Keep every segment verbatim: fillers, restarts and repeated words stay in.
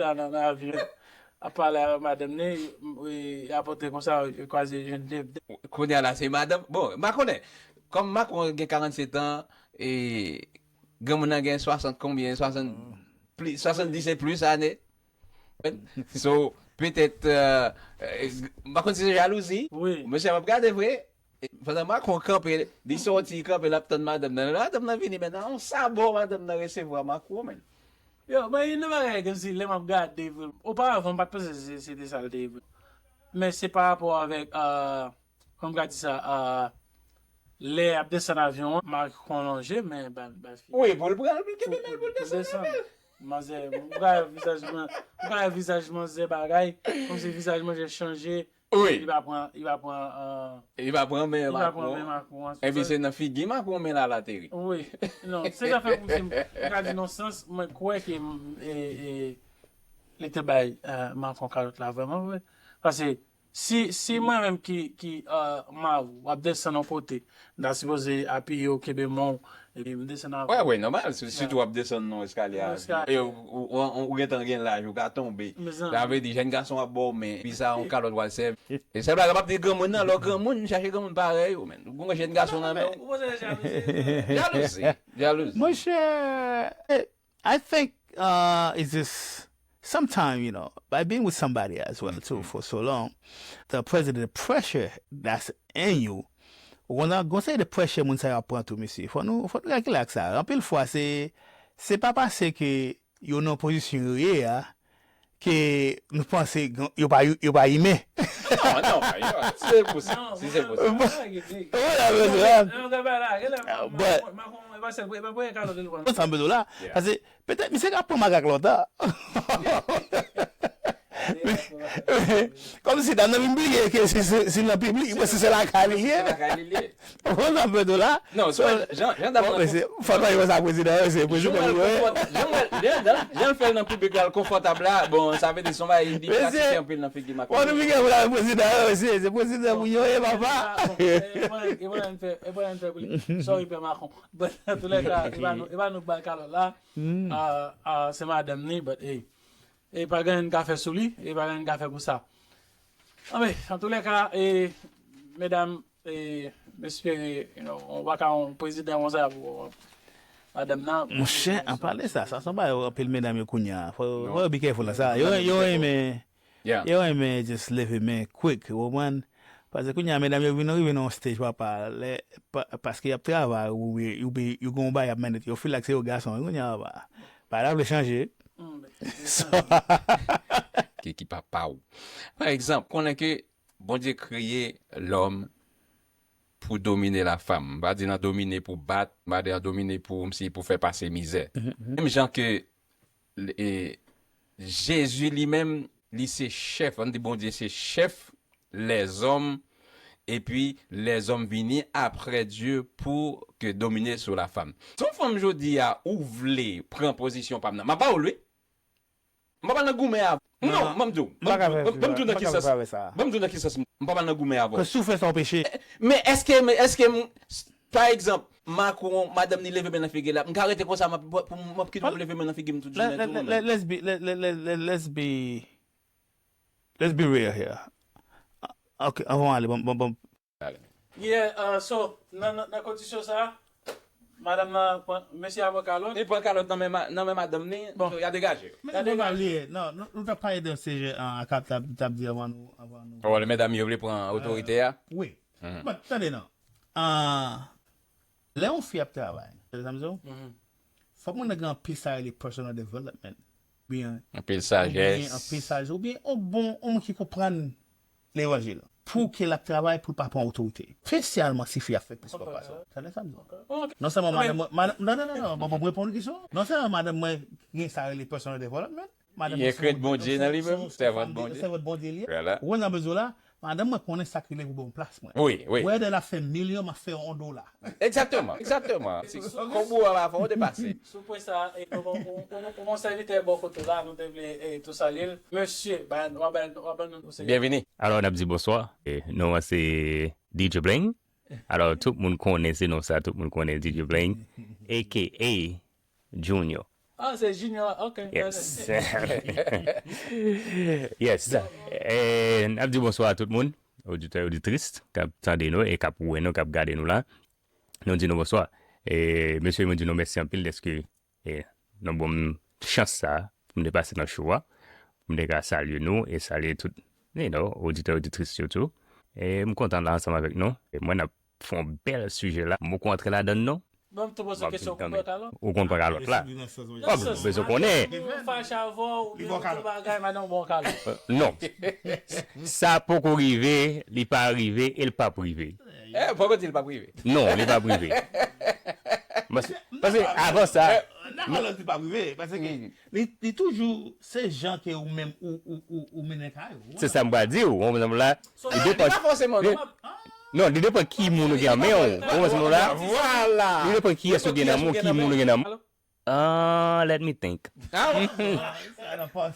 la nan, nan avyon, ap pale avèk madanm li, e, apòtre konsa, yo kwaze jwenn de, de. Kounye a la, se madanm. Bon, m pa konnen. Kòm Macron gen karannset an, e granmoun nan gen swasant konbyen, swasant, plis, swasanndis e plis ane. So, petèt, euh, euh, m pa konn si se jalouzi. Wi. Mesye, m ap gade vre. Pandan Macron kanpe, li sòti, kanpe, l ap tann madanm nan. Lè madanm nan vini, men nan yon sabò madanm nan resevwa Macron, men. Yo, mwen, youn nan bagay, kòmsi lè m ap gade vre, oparavan, m pa t panse se, se te sa l te ye vre. Men se pa rapò avèk, euh, kòman m ka di sa, euh, lè y ap desann avyon an, Macron lonje, men bal, bal fini. Wi, pou l pran l, pou l kenbe men l, pou l desann avyon. Manzè, ou ka wè vizaj man-, ou ka wè vizaj manzè bagay, kòmsi vizaj manzè chanje, wi. Li pa pran, li pa pran, euh, li pa pran men Macron. Li pa pran men Macron an. Epi se nan figi Macron men l al ateri. Wi. Non, se zafè pou m, m ka di nan sans, mwen kwè ke, e, e, li te bay, euh, Macron kalòt la vrèman vre. Paske si, si mwen menm ki, ki, euh, mari w ap desann yon kote, m ta sipoze apiye w, kenbe men w, epi m desann avè w. Wi, wi, nòmal, si, sitou w ap desann nan eskalye a. Nan eskalye. E ou, ou, ou, ou gentan gen laj, ou ka tonbe. Sa vle di, jèn gason ap ba w men, epi sa yon kalòt w al sèvi. E sèl bagay m ap di granmoun nan, lè w granmoun, chache granmoun parèy ou, men. Ou gon jèn gason nan men w. Ou panse se jalouzi? Jalouzi, jalouzi. Monchè, eh, I think, uh, it's just sometimes, you know, by being with somebody as well too for so long, the president, the pressure that's in you, ou konn gon seri de pressure moun sa yo ap pran tou, mesye. Fò nou, fò nou kalkile ak sa. Anpil fwa, se, se pa paske yo nan pozisyon yo ye a, ke nou panse yo pa, yo pa imen. Non, non, yo, si se posib, si se posib. Bon, sa m bezwen la. Paske petèt misye ka pran makak lontan. Men, men, kòmsi dam nan vin bliye ke si, si, si nan piblik, si se lakay li ye. Bon, sa m bezwen la. Non, so, jan, jan dam nan, fò nou pa di sa prezidan, se prezidan pou yo ye. Jan, jan, jan l fè l nan piblik la, l konfòtab la, bon, sa vle di se yon bagay li pratike anpil nan figi Macron. Bon, nou piga pou la prezidan, se, se prezidan pou yo ye, papa. E pa, e pa n fè, e pa n fè pou li. Sorry, pè Macron. But, antoulèka, e pa nou, e pa nou k ba l kalòt la. Ah, ah, se madanm ni, but, hey. E pa gen anyen n ka fè sou li, e pa gen anyen n ka fè pou sa. Anben, antoulèka, e, medam, e, m espere, you know, ou pa ka yon prezidan konsa pou madanm nan. Monchè, an pale sa, sa se yon bagay anpil medam yo kounye a. Fò, fò yo be careful nan sa. Yo, yo renmen, yo renmen just leve men quick, ou konprann? Paske kounye a, medam yo vin rive nan yon stage, papa, lè, pa, paske y ap travay, ou, ou, ou, yo gen yon bagay y ap mennen, yo feel like se yo gason, kounye a, papa. Bagay la vle chanje. So, ki, ki pa pa w. Pa egzanp, konnen ke Bondye kreye lòm pou domine lafanm. M pa di nan domine pou bat, m pa di nan domine pou, kòmsi pou fè pase mizè. Menm jan ke, e, Jezi li menm, li se chèf, ann di Bondye se chèf lèzòm, epi lèzòm vini aprè Dye pou ke domine sou lafanm. Si yon fanm jodi a ou vle pran pozisyon pa m nan, m ap ba w l wi. M pa pral nan goumen avè w. Non, ban m di w. Ban m di w nan ki sans. Ban m di w nan ki sans m pa pral nan goumen avè w. Paske si w fè sa, w peche. Men èske, men èske m, pa egzanp, Macron, madanm ni leve men nan figi l la, m ka rete konsa, m ap, pou m, m ap kite w leve men nan figi m tout jounen tou, non, men. Let's be, let, let, let, let, let's be, let's be real here. Ok, anvan w ale, bon, bon, bon. Yeah, uh, so, nan, nan, nan kondisyon sa, madanm nan pran, mesye a pran kalòt. Li pran kalòt nan men ma-, nan men madanm ni, so, y a degaje. Men y a degaje. Non, nou, nou t ap pale de sijè, uh, a k ap t ap, t ap di anvan nou, anvan nou. Oh, lè medam yo vle pran otorite a? Wi. But, tande non. Uh, lè yon fi ap travay, tande sa m di w? Fòk moun nan gen anpil sa rele personal development. Oubyen anpil sajès. Oubyen anpil sajès. Oubyen yon bon, yon moun ki konprann levanjil. Pou ke l ap travay pou l pa pran otorite. Espesyalman si fi a fèk plis papa sa. Tande sa m di w. Non sèlman madanm mwen, madanm, non, non, non, non, bon, bon, reponn kesyon. Non sèlman madanm mwen gen sa rele personal development, madanm mwen se yon, se yon, se yon sèvant Bondye li ye. Ou konn sa m bezwen la? Madanm mwen konnen sa k rele pou ban m plas mwen. Wi, wi. Whether l ap fè milyon, m ap fè yon dola. Egzakteman, egzakteman. Kob ou an pa fè w depase. Sou pwen sa, e, nou, nou, nou, nou, nou sèvitè bò kote w la, nou te vle, e, tou salye l. Mesye, ba, w ap, w ap, nou, nou, se byenvini. Alò, n ap di bonswa. E, non an se D J Bling. Alò, tout moun konnen se non sa, tout moun konnen D J Bling, A K A Junior. Ah, se Junior, ok. Yes. Yes. E, n ap di bonswa a tout moun, oditè, oditris, k ap tande nou e k ap wè nou, k ap gade nou la. Nou di nou bonswa. E, mesye, mwen di nou mèsi anpil dèske e, nou ban m chans sa pou m te pase nan show a, pou m te ka salye nou e salye tout, you know, oditè, oditris yo tou. E, m kontan la ansanm avèk nou. E mwen, n ap fè yon bèl sijè la. M poko antre ladan l non. Ban m tou poze kesyon, ou konn pran kalòt? Ou konn pran kalòt la. Ou bezwen konnen. Moun fache avè w, oubyen tout bagay, madan w ba w kalòt. Non. Sa poko rive, li pa rive, e l p ap rive. Eh, poko di l p ap rive. Non, li p ap rive. Paske, paske avan sa, Nan kalòt li p ap rive, paske li, li toujou se jan ke ou menm ou, ou, ou, ou mennen kay ou. Se sa m pral di w. Ou konprann la? Li depan. Pa fòseman, non. Non, li depan ki moun ou gen nan men w. Ou konprann la? Vwala. Li depan ki yès ou gen nan men w, ki moun ou gen nan men w. Ah, let me think. Ah, Sa nan pòs.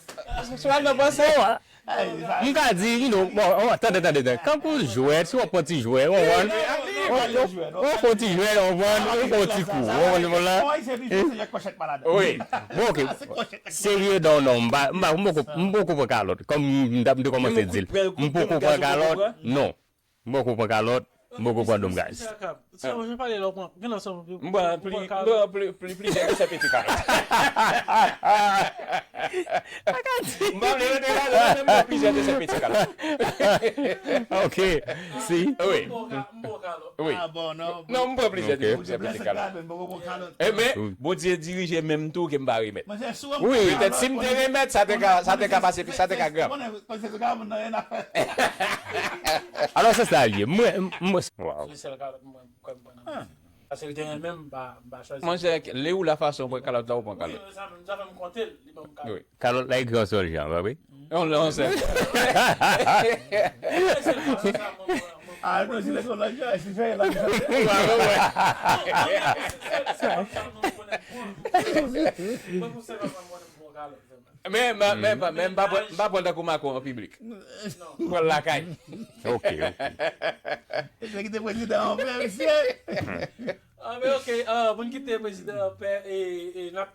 Swa nan panse. M ka di, you know, bon, oh, tande, tande, tande. Kankou jwèt, si w ap pran ti jwèt, w konprann? W ap pran ti jwèt, w konprann? Ou pran ti kou, w konprann la? Mwen se li, se yon kòchèt malad. Wi. Bon, ok. Serye, non, non, m pa, m pa, m poko, m poko pran kalòt. Kòm m t ap, m te kòmanse di l. M poko pran kalòt, non. M poko pran kalòt, m poko pran dòm gaz. Sè, jan pale la, w pran, gen lè w M pran pli, m pran pli, pli, plizyè de sèpeti kalòt. M pa vle rete la, non, men m pran plizyè de sèpeti kalòt. Ok, si. Wi. M pran kalòt. Wi. Ah, bon, non. Non, m pran plizyè de Ok. sèpeti Blessed kalòt. God, men poko pran kalòt. E men, Bondye dirije menm tou ke m pa remèt. Mwen se sou Wi. Petèt si m te remèt, sa te ka, sa te ka pase, sa te ka grav. Konnen, konnen se sou moun nan, yon afè. Alò, se sa l ye. Mwen, mwen, wow. Se sèl kalòt mwen, mwen kwè m pran nan. Paske l te renmen m, m pa, m pa chwazi. Monchè, lè ou la fason ou pran kalòt la, ou pran kalòt. Wi, sa menm, sa fè m konte l, li ban m kalòt. Wi. Kalòt la ekri an sèl jan, pa vre? Non, non, se. Se l fason sa, mwen, mwen, mwen. Ah, non, si lè son laj, si fè laj. Wi, wi, wi. Se, se, se, se, se, mwen, mwen, mwen, mwen, mwen, mwen, mwen, mwen, mwen, mwen, mwen, mwen, mwen, Men, men, men, men, men, m pa pran, m pa pran tankou Macron an piblik. M pran l lakay. Ok, ok. Misye kite prezidan an pè, misye. Ah, men ok, ah, pou n kite prezidan an pè, e, e n ap